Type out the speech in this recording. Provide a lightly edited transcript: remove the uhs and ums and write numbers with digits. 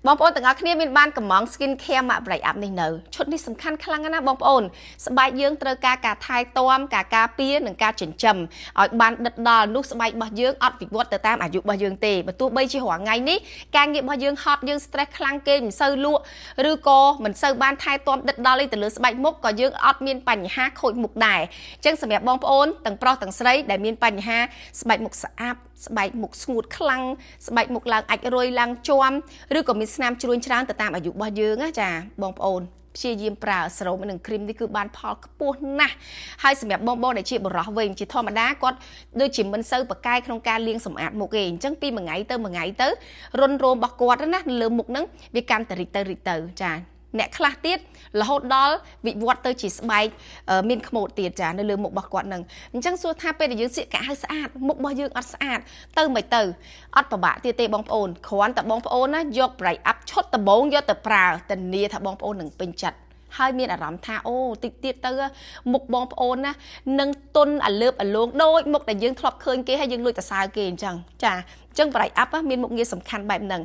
បងប្អូនទាំងអស់គ្នាមានបានកម្ម៉ង់ skin care ម៉ាក Bright Up នេះនៅឈុតនេះសំខាន់ខ្លាំងណាស់បងប្អូនស្បែកយើងត្រូវការការថែទាំការការពារនិងការចិញ្ចឹមឲ្យបានដិតដល់នោះស្បែករបស់យើងអត់វិវត្តទៅតាមអាយុរបស់យើងទេបើទោះបីជារាល់ថ្ងៃនេះការងាររបស់យើងហត់យើង stress ខ្លាំងគេមិនសូវលក់ឬក៏មិនសូវបានថែទាំដិតដល់អីទៅលើស្បែកមុខក៏យើងអត់មានបញ្ហាខូចមុខដែរអញ្ចឹងសម្រាប់បងប្អូនទាំងប្រុសទាំងស្រីដែលមានបញ្ហាស្បែកមុខស្អាប់ស្បែកមុខស្ងួតខ្លាំងស្បែកមុខឡើងអាចរុយឡើងជាំឬក៏មានស្នាមជ្រួញច្រើនទៅតាមអាយុរបស់យើងណាចាបងប្អូនព្យាយាមប្រើសេរ៉ូមនិងគ្រីមនេះគឺបានផលខ្ពស់ណាស់ហើយសម្រាប់បងប្អូនដែលជាបុរសវិញជាធម្មតាគាត់ដូចជាមិនសូវប្រកែកក្នុងការលាងសម្អាតមុខទេអញ្ចឹងពីមួយថ្ងៃទៅមួយថ្ងៃទៅរុនរោមរបស់គាត់ណាលើមុខហ្នឹងវាកាន់តែរីកទៅរីកទៅចាអ្នកខ្លះទៀតរហូតដល់វិវត្តទៅជាស្បែកមានខ្មោចទៀតចានៅលើមុខរបស់គាត់នឹងអញ្ចឹងសួរថាពេលដែលយើងស្លៀកខោអាវស្អាតមុខរបស់យើងអត់ស្អាតទៅមិនទៅអត់ពិបាកទៀតទេបងប្អូនគ្រាន់តែបងប្អូនណាយក Bright Up ឈុតដំបូងយកទៅប្រើធានាថាបងប្អូននឹងពេញចិត្តហើយមានអារម្មណ៍ថាអូតិចទៀតទៅមុខបងប្អូនណានឹងទុនអាលើបអាលងដូចមុខដែលយើងធ្លាប់ឃើញគេហើយយើងលួចតសើគេអញ្ចឹងចាអញ្ចឹង Bright Up មានមុខងារសំខាន់បែបហ្នឹង។